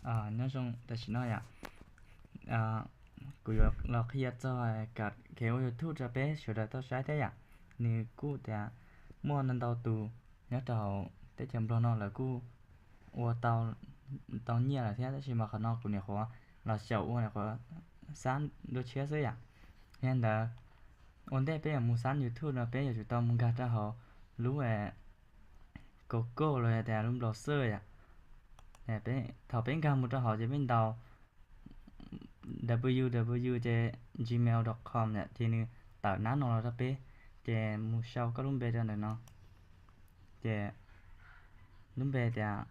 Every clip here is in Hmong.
Nyob zoo tam sim no yom, kuv yuav los qhia txog kam kev ua YouTube rau peb sawv daws tau saib thiab yom. Nws kuj tias muaj ntau ntau tus nyob rau hauv teb chaws Nplog no lawv kuj ua tau nyiaj lawm thiab, tab sis mas qhov no kuv nyuam qhuav los xyaum ua nyuam qhuav xab dua tshiab xwb yom. Yog li ntawd, ua ntej peb yuav mus xab YouTube no peb yuav tsum tau mus nkag rau hauv lub Google los yog tias lub browser yom. Thaum peb nkag mus rau hauv ces peb ntaus www ces gmail dot com yom, ces nws tawm nab no los rau peb, ces mus sau koj lub npe rau ntawm no, ces lub npe tias,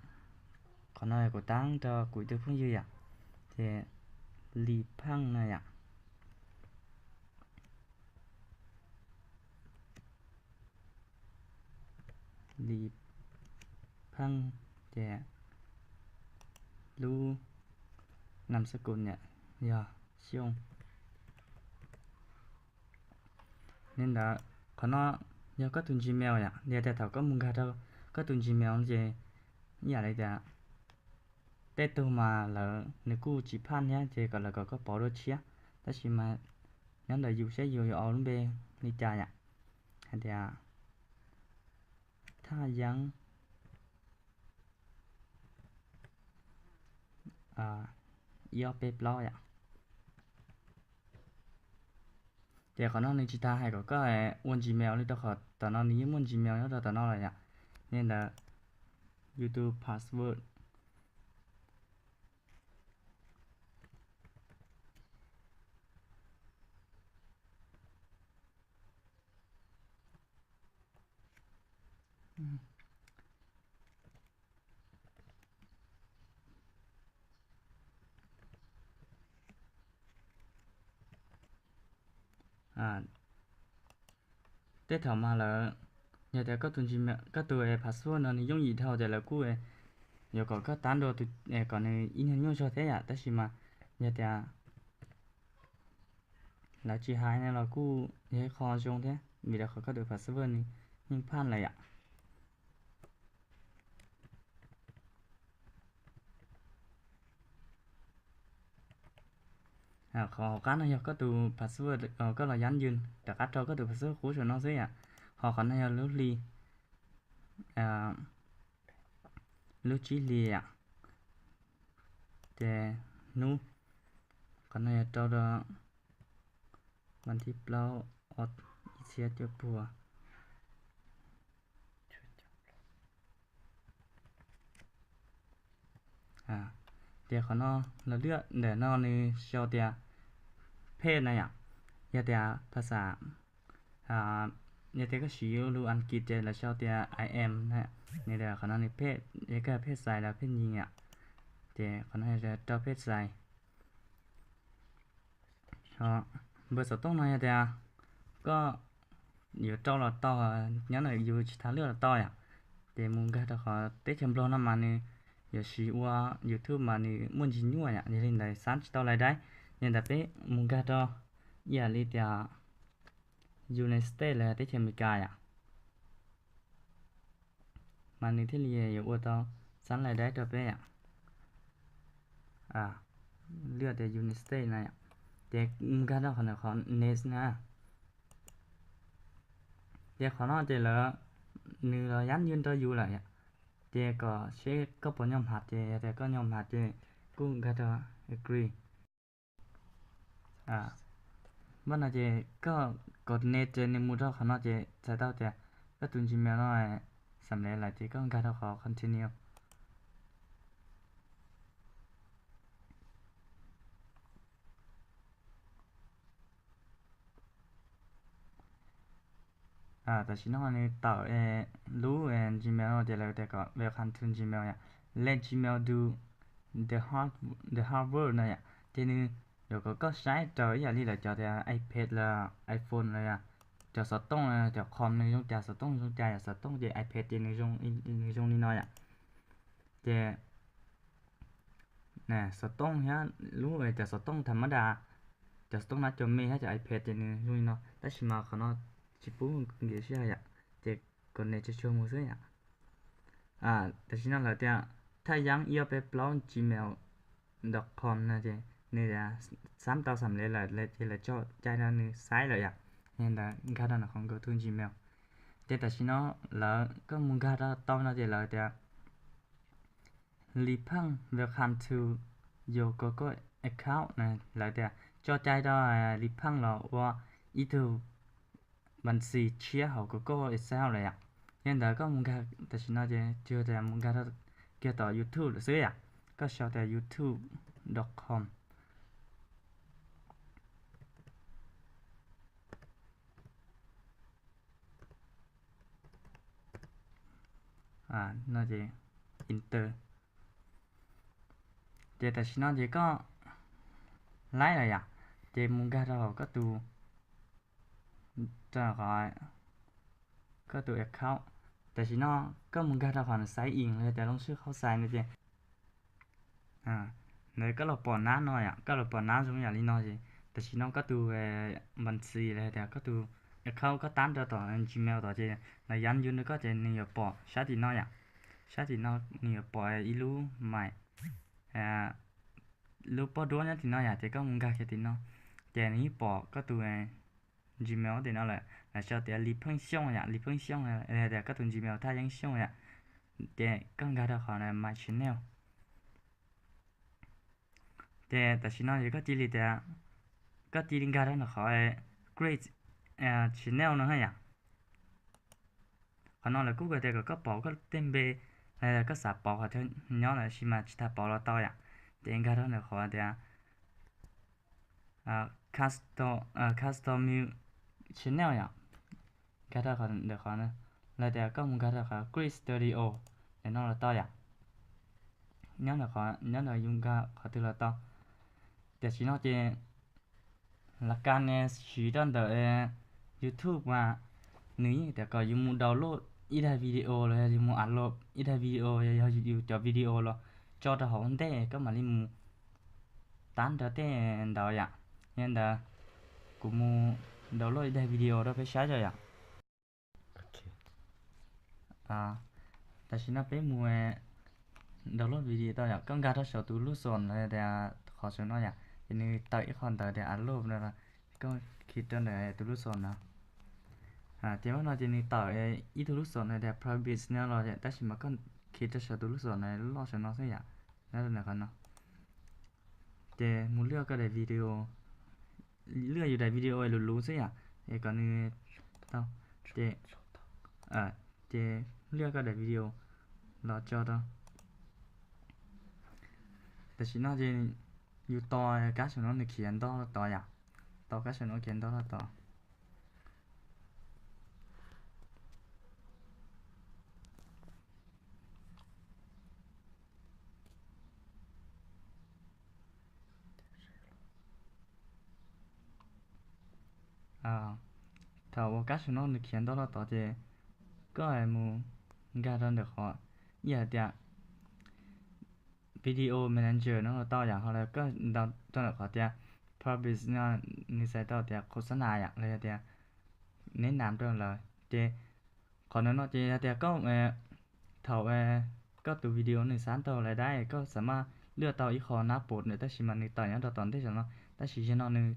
qhov no kuv tab rau kuv ib tug phooj ywg yom, ces Lis Pheej no yom. Lis Pheej, ces lub nam xab kus yom yog Xyooj. Li ntawd qhov no yog koj tus Gmail yom, yog tias thaum koj mus nkag rau koj tus Gmail ces ib yam li tias tej tug mas lawv nws kuj tsis phaj thiab ces kom lawv kom koj pauv dua tshiab, tab sis mas nyob ntawm yus saib yus yuav ua lub npe li cas yom. Hais tias Thaj Yeeb ib ob peb plaub yom. Ces qhov no nws tsis tas hais kom koj ua Gmail li, rau qhov tom no nws yeej muaj Gmail nyob rau tom no lawm yom. Li ntawd, YouTube password. Tej thaum mas lawv, yog tias koj tus Gmail, koj tus password no nws yooj yim dhau ces lawv kuj yuav kom koj tab nrua tus kom nws ib nyuag nyuaj zog thiab yom, tab sis mas yog tias lawv tsis hais no los kuj yog ib qho zoo thiab, vim rau qhov koj tus password nws yeej phaj lawm yom. Qhov hauv qab no yog koj tus password, koj los yab ywg rov qab rau koj tus password qub saum no xwb yom. Ho qhov no yog lub hli, lub tsib hlis yom. Ces hnub, qhov no yog rau rau vas thib plaub, ob ib txhiab cuaj puas. Ces qhov no los lwaj ntawm no nws sau tias phej na yom, yog tias phas xas, yog tias koj siv lus Askiv ces lawv sau tias I am na. Nws qhov no nws phej, yog koj phej xais los phej nyij yom. Ces qhov no rau phej xais. Npawb xov tooj no yog tias koj yuav rau los tau, nyob ntawm yus tsis tas lwaj los tau yom. Ces mus nkag rau qhov teb chaws Nplog no mas nws yuav siv ua YouTube mas nws muaj ntsis nyuaj yom, yog li ntawd xab tsis tau lais daib. Yog ntawd peb mus nkag rau ib yam li tias United States los yog teb chaws Amelikas yom, mas nws thiaj li yuav ua tau xab lais daib rau peb yom. Lwaj tias United States na yom, ces mus nkag rau qhov ntawm qhov next na. Ces qhov no ces lawv, nws los yab ywg rau yus lawm yom. Ces kom seb koj puas nyog hnav, ces yog tias koj nyog hnav ces kuj nkag rau agree. Npaj no ces koj connect ces nws mus rau qhov no ces txhais tau tias koj tus Gmail no xam lej lawm ces koj nkag rau qhov continue. Tam sim no nws tawm lub Gmail no ces lawv tias kom welcome to Gmail yom, let Gmail do the hard work no yom. Ces nws yuav kom koj saib raws ib yam li lawv cov tias iPad los iPhone los yom, cov xov tooj, cov com nws zoo cas, xov tooj zoo cas, yog xov tooj ces iPad ces nws zoo li no yom. Ces xov tooj thiab lub cov xov tooj tham mab das, cov xov tooj nab cov me thiab cov iPad ces nws zoo li no, tab sis mas qhov no tsis pub nkim sij hawm yom, ces connect tsuag tsuag mus xwb yom. Tam sim no lawv tias Thaj Yeeb ib ob peb plaub Gmail dot com no ces nws xab tau xam lev lawm ces lawv tso cai rau nws saib lawm yom. Yog li ntawd nkag rau ntawm qhov Go to Gmail. Ces tam sim no lawv, koj mus nkag rau tau no ces lawv tias Li Pheej, welcome to your Google account. Lawv tias tso cai rau Li Pheej los ua ib tug npas xis tshiab hauv Google Excel lawm yom. Yog li ntawd koj mus nkag tam sim no ces tsuas tias mus nkag rau kiag tom YouTube lawm xwb yom. Koj sau tias youtube dot com no ces enter. Ces tam sim no ces koj laib lawm yom, ces mus nkag rau hauv koj tus, rau qhov koj tus account. Tam sim no koj mus nkag rau qhov sign in los yog tias loo swb qhov xais no ces ntawd koj los pom nab no yom, koj los pom nab zoo yam li no ces tam sim no koj tus npas xis los yog tias koj tus account koj tab rau tom Gmail tod ces lawv yab yus rau koj ces nws yuav pom sab tim no yom. Sab tim no nws yuav pom ib lub mais, lub pob duab nyob tim no yom, ces koj mus nkag kiag tim no ces nws yeej pom koj tus Gmail tim no lawm, lawv sau tias Li Pheej Xyooj yom, Li Pheej Xyooj, tias koj tus Gmail thaj yeeb xyooj yom. Ces koj nkag rau qhov my channel. Ces tam sim no ces koj cia li tias, koj cia li nkag rau ntawm qhov create channel no yom. Qhov no lawv kuj hais tias kom koj pauv koj tej npe, los koj xav pauv qhov chaw nyob lawm sis mas tsis tas pauv los tau yom. Ces nkag rau ntawm qhov tias custom my channel yom. Nkag rau qhov ntawm qhov, los tias koj mus nkag rau qhov create studio, ntawm no los tau yom. Nyob ntawm qhov, nyob ntawm yus nkag qhov twg los tau. Tam sim no ces lawv kab ne siv rau ntawm YouTube mas nws yeej tias kom yus mus download ib daim video los yog yus mus upload ib daim video, yog yus cov video los tso rau hauv ua ntej koj mam li mus tab rau tej ntawd yom. Yog li ntawd kuv mus download ib daim video rau peb saib tso yom. Tam sim no peb mus download video tau yom, koj nkag rau saum tus lub xom los tias qhov saum no yom, ces nws tawm ib qho ntawd tias upload no, koj click rau ntawm tus lub xom no. Ces no ces nws tawm ib tug lub xom no tias private no los, tab sis mas koj click rau saum tus lub xom no loj saum no xwb yom, nyob rau ntawm qhov no. Ces mus lwaj koj daim video, lwaj yus daim video luv luv xwb yom, es kom nws tau, ces, ces lwaj koj daim video los tso rau. Tam sim no ces yus tos kab saum no nws khiav nto los tod yom, tos kab saum no khiav nto los tod. Thaum uas kab saum no nws khiav nto los tod ces koj mus nkag rau ntawm qhov ib yam tias video manager no los tau yom, ho los koj ntaus rau ntawm qhov tias publish no, nws txhais tau tias khos xab nas yom, los yog tias neb nam rau lawm. Ces qhov no no ces yog tias koj, thaum koj tus video nws xab tau lais daib koj xav mas lwaj tau ib qho nab pom ntawm, tab sis mas nws tawm nyob rau tom ntej saum no, tab sis yog no nws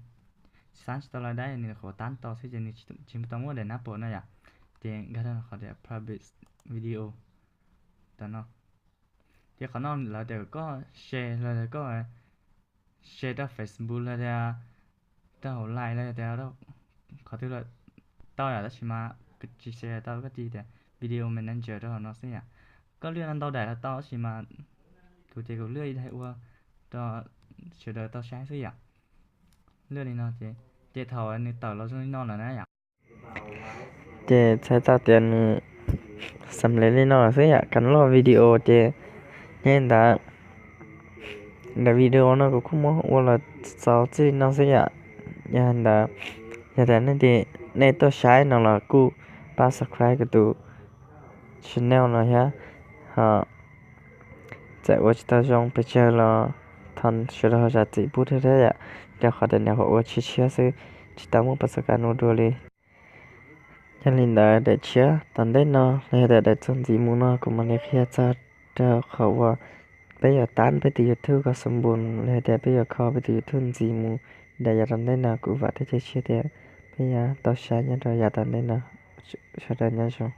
xab tsis tau lais daib nws qhuav tab tau xwb ces nws tsis tau muaj daim nab pom no yom. Ces nkag rau qhov tias publish video tam no. Ces qhov no lawv tias koj share los koj share rau Facebook los tias rau hauv Line los tias qhov twg los tau yom, tab sis mas kuv tsis share tau, koj cia tias video manager rau hauv no xwb yom. Koj lwaj ntau daim los tau tab sis mas kuv ces kuv lwaj ib daim ua rau sawv daws tau saib xwb yom. Lwaj li no ces, ces thaum nws tawm los zoo li no lawm na yom. Ces txhais tau tias nws xam lev li no lawm xwb yom, kam loj video ces yog li ntawd daim video no kuv kuj muab ua los xaus txij li no xwb yom. Yog li ntawd yog tias nej tuaj saib no los kuj pab subscribe kuv tus channel no thiab, ho txawm ua tsis tau zoo pes tsawg los thov sawv daws zam txim pub thiab thiab yom, rau qhov tias nyuam qhuav ua tshiab tshiab xwb, tsis tau muaj pas xav kas nus dua li. Yog li ntawd daim tshiab tom ntej no los yog tias daim txuas ntxiv mus no kuv mam li qhia txog rau qhov uas peb yuav tab peb tus YouTube kom xoo npoos los yog tias peb yuav kho peb tus YouTube ntxiv mus daim yav tom ntej no. Kuv vam thiab cia siab tias peb yuav tau saib nyob rau yav tom ntej no. Sawv daws nyob zoo.